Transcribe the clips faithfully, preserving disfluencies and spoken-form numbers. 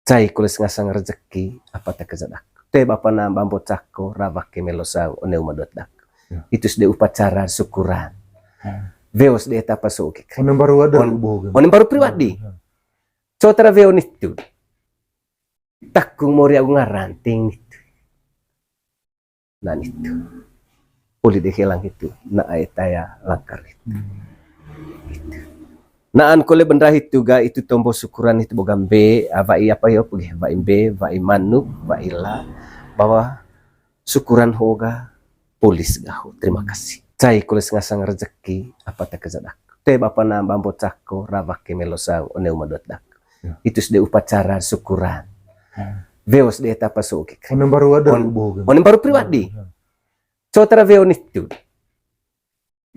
Cai koles ngasang rezeki, apa ta keza daku. Te bapa namba mbo cako, rawak ke melo saung, one uma dot daku. Ya. Itus de upacara syukuran. Ya. Weos de tapa so ke. One baru ada. On-, ubo ke. One baru pribadi. Ya. Cotara weo nitu. Takung mori agu ngaran ting nitu. Na nitu. Poli de helang hitu, na ai taya langkar hitu. Hmm. Hitu. Naan kole bendra hitu ga, itu tombo syukuran hitu boga mbe, ah, wa'i apa yo pege, wa'i mbe, wa'i manuk, wa'i la, bawa syukuran ho ga, polis ga ho. Terima kasih. Cai koles ngasang rezeki, apa ta keza daku. Te bapa namba mbo cako, rawak ke melo saung, one uma dot daku. Ya. Itus de upacara syukuran. Ya. Weos de tapa so ke. One baru ada. On-, ubo ke. One baru pribadi. Ya. Cotara weo nitu.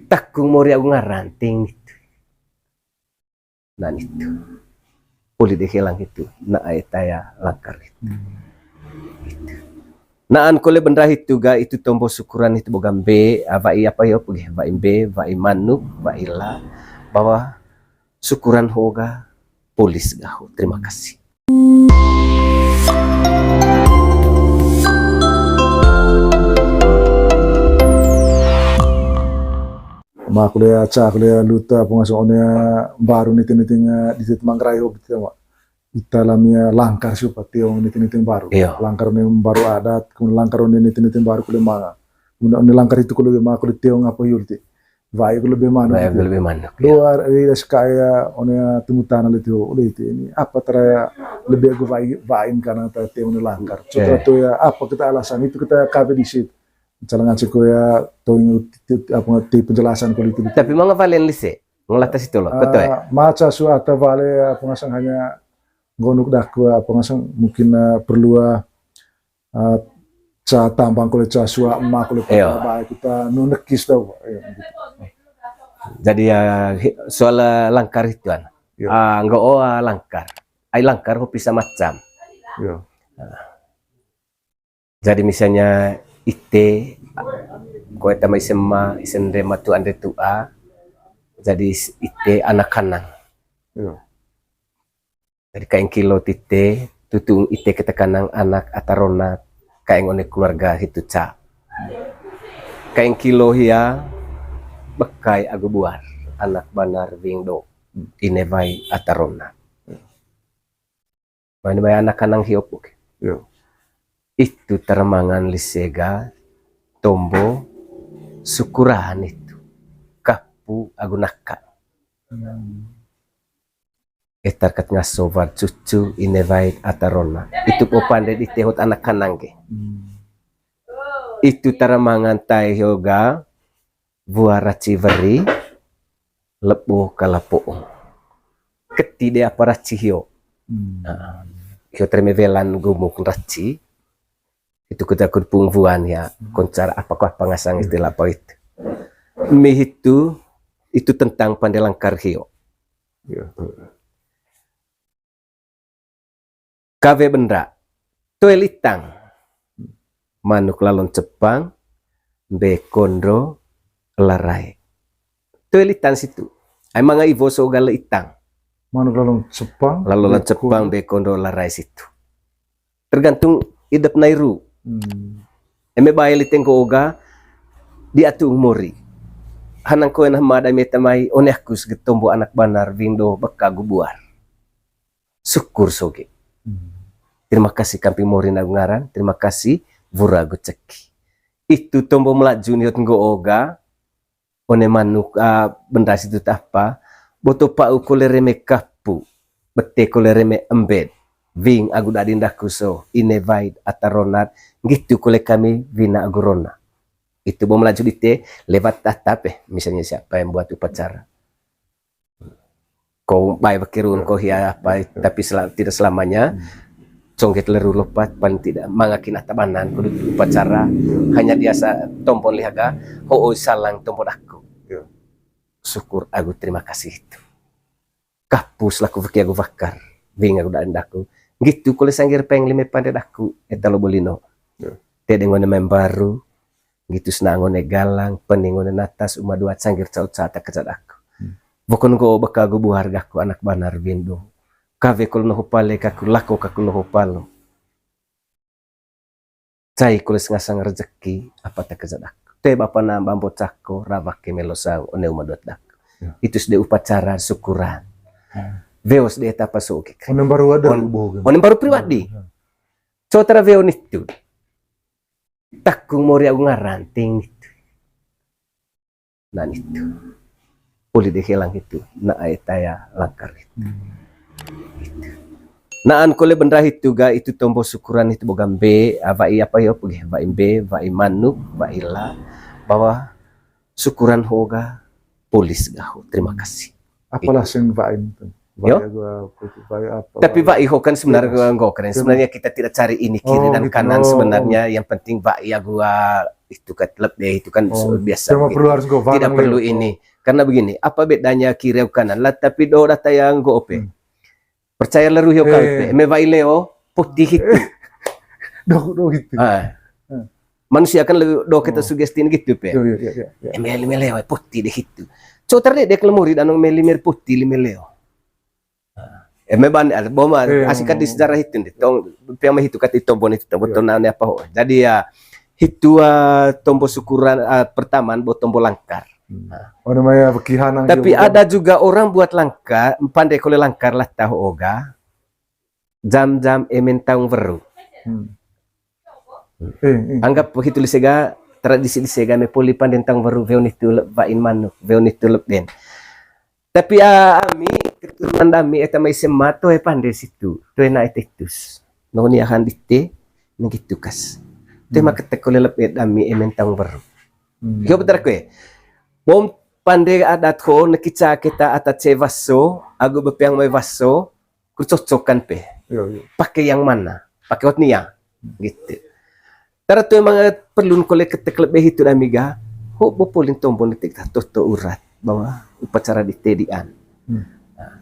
Takung mori agu ngaran ting nitu. Na nitu. Poli de helang hitu. Na ai taya langkar hitu. Hmm. Hitu. Naan kole bendra hitu ga, itu tombo syukuran hitu boga mbe, ah, wa'i apa yo pege, wa'i mbe, wa'i manuk, wa'i la, bawa syukuran ho ga, polis ga ho. Terima kasih. Ma kole aca kole luta pengaso one baru niti-niti nga di tit Manggarai ho gitu ma. Ita lamia langkar siu pa tiong niti-niti baru. Iya. Langkar one baru adat, kemudian langkar one niti-niti baru kole manga. Kemudian one langkar itu kole ma kole tiong apa yul ti. Wa'i ku lebih manuk. Wa'i ku lebih manuk, ya. Luar, eh, das kaya one timu tanah itu, oleh itu ini. Apa tara lebih aku wa'i, wa'i karena tara tiang one langkar. So, iya, tara tu ya, apa kita alasan itu kita kafe di situ. Misalnya ngaji ko ya, toing ti-, ti-, apa, ti penjelasan politik itu. Tapi manga valen lise, ngelatih situ loh, betul ya? Ah, maca suata vale, apa ngasang hanya gonuk daku, apa ngasang mungkin, eh, perlu, eh, eh, ca tambang kole ca sua ma kole. Iyo. Baik kita nunekis tau. Iyo, gitu. Jadi ya, hi-, soal, eh, langkar itu an. Iyo. Ah, nggo, oh, ah, langkar. Ai langkar ho pisa macam. Iyo. Nah. Jadi misalnya ite, ko eta mai sema, isen de matu ande tua. Jadi is-, ite anak kanang. Iyo. Jadi kaeng kilo tite, tutung ite kete kanang anak ata rona, kaeng one keluarga hitu ca. Kaeng kilo hia, bekai agu buar, anak banar wing do, ine wai ata rona. Mai, mai anak kanang hio puke. Iyo. Itu tara mangan lise ga, tombo, syukuran itu. Kapu agu naka. Hmm. Etar kat ngaso war cucu ine wai ata rona. Itu po pande di tehot anak kanang ke. Hmm. Itu tara mangan tai hio ga, wua raci weri, lebo kalapo'ong. Keti de apa raci hio. Hmm. Nah, hio tereme welan gumuk raci. Itu kita kudpung wuan ya, hmm, koncar apa ko apa ngasang, hmm, istilah apa itu. Mi hitu, itu tentang pande langkar hio. Iya. Kawe bendra. Toe litang. Manuk lalon cepang, mbe kondro, larai. Toe litang situ. Ai manga iwo so gale itang. Manuk lalon cepang, lalon cepang, mbe kondro, larai situ. Tergantung idep nai ru. Hmm. Eme bae liteng ko oga, di atu mori. Hanang koen hama dai meta mai, one aku segetombo anak banar, windo beka gubuar. Syukur soge. Hmm. Terima kasih kamping mori na agu ngaran, terima kasih wura agu ceki. Itu tombo melaju niot nggo oga, one manuk, ah, benda situ tapa, boto pau kole reme kapu, bete kole reme embet, wing agu dadin daku so, ine wait ata ronat, ngitu kole kami wina agu rona. Itu bo melaju dite lewat tatap eh, misalnya siapa yang buat upacara. Ko bae bekerun ko hia apa, tapi sel-, tidak selamanya. Hmm. Congget leru lopat, paling tidak mangakin ata banan kudu upacara. Hanya biasa tompon lihaga, ho'o salang tompon aku. Iya. Syukur agu terima kasih itu. Kapu selaku weki agu wakar, wing agu dadin daku. Ngitu kole sangger peng lime pande daku, eta lo bolino. Iya. Tedeng one main baru, ngitu senang one galang, pening one natas, uma dua cangkir cau cata kecadaku. Hmm. Wokon ko beka agu buar gaku anak banar windo. Kawe kole noho pale kaku, lako kaku noho palo. Cai kole sengasang rezeki, apa ta keza daku. Te bapa na bambo cako, rawa ke melo saung, one uma duat daku. Ya. Itu sede upacara syukuran. Ya. Weos de tapa so oke. One mbaru ada. One mbaru pribadi. Ya. Cotara weo nitu. Takung mori agu ngaran ting nitu. Na nitu. Poli de helang hitu. Na ai taya langkar hitu. Hmm. Hitu. Naan kole bendera hitu ga itu tombo syukuran hitu boga mbe, ah, wa'i apa yo pege, wa'i mbe, wa'i manuk, wa'i la, bahwa syukuran ho ga polis ga ho. Terima kasih. Apalah sing wa'i itu? Yo. Wa'i agu apa? Tapi wa'i ho kan sebenarnya nggo keren. Sebenarnya kita tidak cari ini kiri dan kanan. Sebenarnya yang penting wa'i agu itu kan lebih itu kan biasa. Tidak perlu ini. Karena begini, apa bedanya kiri atau kanan? Lah, tapi do data yang nggo ope. Hmm. Percaya leru yo kau pe. Eme wa'i leo, putih itu. Do, do gitu. Ah. Hmm. Manusia kan lebih do kita sugesti gitu pe. Iya, iya, iya, iya. Eme, eme leo, putih de hitu. Cotara de, de kalau murid anu eme lime putih, lime leo. Eme ban, boma, asik di sejarah itu nih. Tong, piang mah itu kata itu, bon itu, betul nane apa ho. Jadi ya, hitu, ah, tombo syukuran, ah, pertamaan bo tombo langkar. Hmm. Nah. Oh, namanya bekihan. Tapi ada juga orang buat langkar, pande kole langkar lah tahu oga. Jam-jam eme ntaung weru. Hmm. Eh, eh. Anggap hitu lise ga, tradisi lise ga eme poli pande ntaung weru, weo nitu le-, wa'in manuk, weo nitu leben. Tapi, ah, ami, keturunan dami, eta mai sema, toe pande situ, toe na eta itus. Noni ahan dite, nenggi tukas. Toe ma ketek kole lebe dami, eme ntaung weru. Hmm. Iyo betul kue. Bom pande adat ho, nekica keta ata ce waso, agu bepiang mai waso, ku cocokan pe. Iya, iya. Pakai yang mana? Pakai hot nia. Gitu. Tara toe manga perlu kole ketek lebe hitu dami ga, ho bo polin tombo netek ta toto urat bahwa upacara di tedian. Hmm. Nah.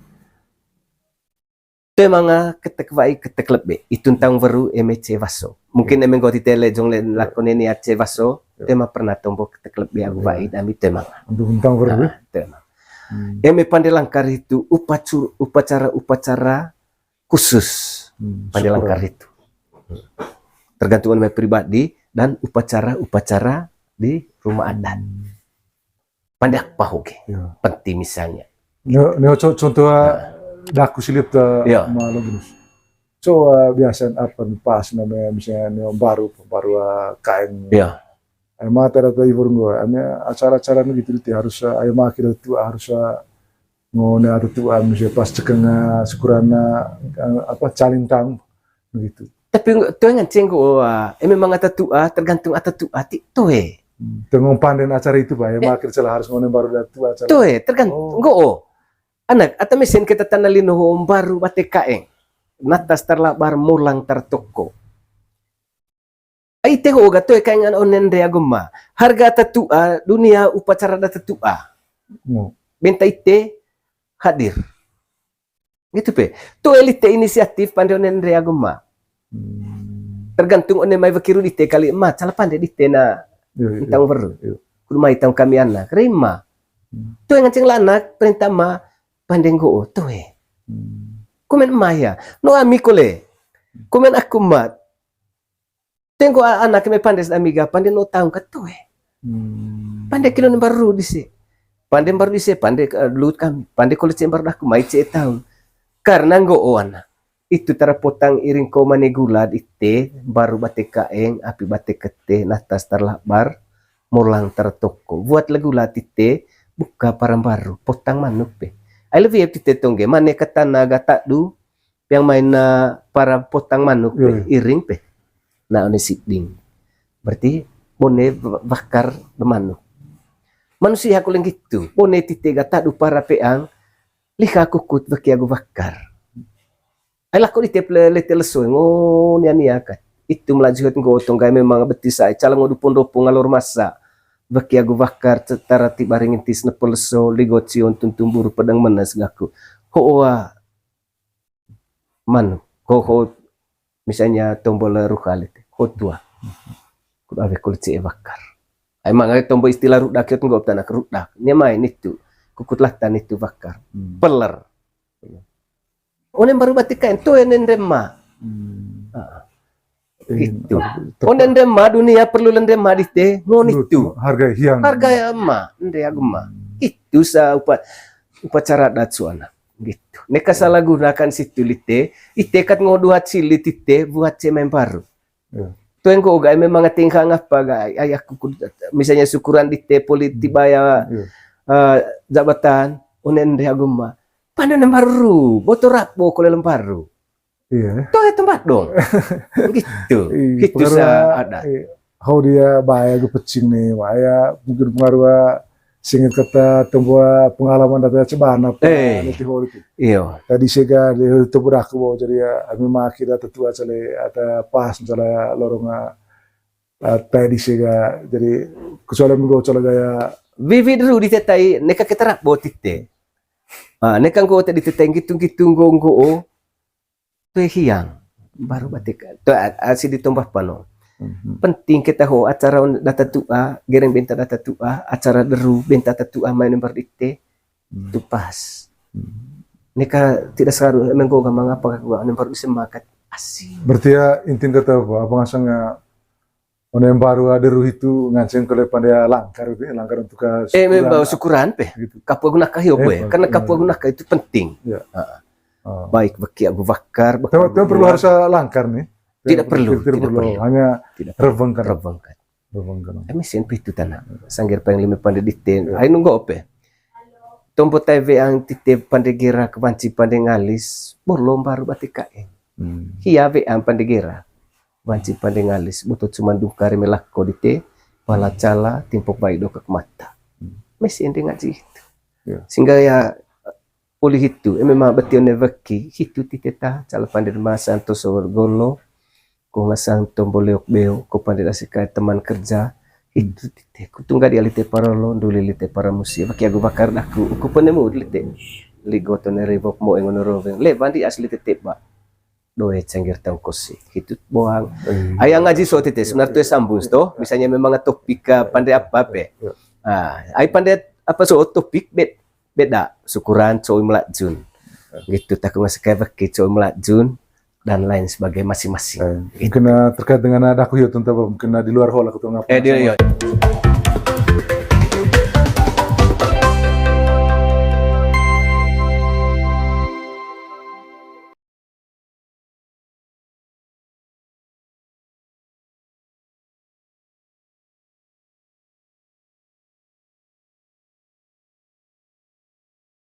Toe manga ketek wa'i ketek lebe, itu ntaung weru eme ce waso. Mungkin eme nggo tite le jong le lakone nia ce waso, toe ma pernah tombo ketek lebe agu wa'i dami toe manga. Untuk ntaung weru, eh? Nah, toe manga. Hmm. Eme pande langkar itu upacur-, upacara-upacara khusus. Hmm, pande langkar itu. Tergantung eme pribadi dan upacara-upacara di rumah adat. Hmm. Pande apa ho ge? Iya. Penting misalnya. Neo, neo co-, contoh, ah, daku silip ta ma lo gunus. Coba biasa apa pas namanya misalnya neo mbaru, mbaru, ah, kaeng. Iya. Ai mata data iwur nggo, ami acara-acara nu gitu dite harus, eh, ai maki data tua harus, eh, ngone ada tua, misalnya pas cekeng, eh, syukuran, eh, apa, calintang, begitu. Tapi nggo, toe nganceng nggo, eh, eh, memang ata tua, tergantung ata tua, ti, toe. Hmm, tengok panden acara itu, Pak, ya, maki celah harus ngone mbaru data tua acara. Toe, tergantung, nggo, oh. Anak, ata mesen kita tana lino ho mbaru bate kaeng. Natas terlabar molang tertoko. Ai te ho ga toe kaengan onen de agama. Harga ata tua, dunia upacara data tua. Hmm. Benta ite hadir. Gitu pe. Toe lite inisiatif pande onen de agama. Hmm. Tergantung one mai wekiru dite kali ma, cala pande dite na. Iya, iya, ntaung weru. Iya. Kudu mai taung kami anak. Rima. Hmm. Toe nganceng lanak, perintah ma, pande nggo, toe. Hmm. Komen ma ya. No ami kole. Komen aku ma. Tenggo a-, anak eme pande ami ga, pande no taung ka toe. Hmm. Pande kilo ne mbaru dise. Pande mbaru dise, pande, eh, lut kami. Pande kole ce mbaru daku, mai ce taung. Karena nggo o anak. Itu tara potang iring ko mane gula dite, mbaru bate kaeng, api bate kete, natas terlabar, molang tertoko. Buat le gula tite, buka para mbaru, potang manuk pe. Ai lebih tite tongge, mane ketana ga tadu, piang main na para potang manuk pe, iring pe. Na one siding. Berarti bone wa-, wakar de manuk. Manusia aku lenggitu, bone tite ga tadu para peang, liha kukut weki agu wakar. Ai lako dite ple-, lete leso, ngo nia-nia kan. Itu melaju hot nggo tonggai memang betis ai, cala ngo dupo-dupo ngalor masa. Weki agu wakar, cetara tiba ringintis nepo leso, ligot cion tuntum buru pedang menes gaku. Hoa. Manu, ko, ko, misalnya tombol ruhal itu, ko tua. Kudu awe kulit si wakar. Emang ada tombol istilah rudak itu nggak tanak rudak. Nya main itu, kukut latan itu wakar. Hmm. Peler. One mbaru ba T K N, toe ne ende ema. Hmm. Ah. Gitu. One ende ema, dunia perlu ende ema dite, ngo nitu. Harga hiang. Harga ema, ende agu ema. Itu sa upa-, upacara adat suana. Gitu. Neka salah gunakan situ lite, ite kat ngo duat sili tite, buat cemai mbaru. Toe nggo ga memang tingkah ngapa ga, ai aku kud-, misalnya syukuran dite politik baya, eh, jabatan, one ende agu ema. Pande ne mbaru, boto rapo kole lembaru. Iya. Toe tempat dong. Gitu. Gitu sa adat. Hau dia baya gu pecing nih, baya mungkin pengaruh singkat kata tembuat pengalaman data cebana apa nanti hori itu. Iyo. Tadi sega di tembuat aku bawa jadi ya, kami maki data tua cale, ada pas misalnya lorong, ah, tadi sega, jadi kecuali minggu cale gaya. Vivid ru di tetai, neka kita rap bawa tite. Ah, neka nggo te di tetai gitu-gitu nggo nggo, oh. Toe hiang, mbaru ba T K N. Toe a-, asi ditombah pano. Penting kita ho acara on data tua, gereng benta data tua, acara deru benta data tua main nembar dite, tu pas. Neka tidak saru, emang gua gampang apa gua nembar di semakat asi. Berarti ya intin kata apa? Apa ngasang one mbaru ada ruh itu nganceng kole pande langkar gitu ya, langkar untuk ke eh, memang syukuran pe. Gitu. Kapu agu naka hio, eh, karena kapu agu naka itu penting. Ya. Baik beki agu bakar, tapi perlu harus langkar nih. Tidak perlu, tidak perlu. Hanya rebengkan. Rebengkan. Rebengkan. Kami sen pitu tanah. Sangger paling lima pande dite. Ai nunggu ope. Tombo tai weang tite pande gera kebanci pande ngalis. Bolo mbaru ba T K N. Hia weang pande gera. Banci pande ngalis, buto cuman dungkari melako dite, pala cala, timpok bai dokak mata. Mesi ende ngaji hitu. Sehingga ya, poli hitu, eme ma beti one weki, hitu tite ta, cala pande masa anto sowor golo, ko ngasang tombo leok beo, ko pande dasi kai teman kerja, hitu tite, kutungga dia lite parolo, nduli lite paramusi, weki agu bakar daku, uku penemu lite. Ligo tone ribok mo engono roveng, leban di asli tete ba. Doe cengger tangkosi. Hitu boang. Ai ngaji so tite, sebenarnya tu sambung to. Misalnya memang topik, eh, pande apa pe. Ah, ai pande apa so topik bed-, beda. Syukuran, cowok melajun. Gitu, tak masih kayak beki, cowok melajun, dan lain sebagainya masing-masing. Eh, gitu. Mungkin, eh, terkait dengan ada aku ya, tentang apa? Mungkin, eh, di luar hall aku tuh ngapa. Eh, dia, iya.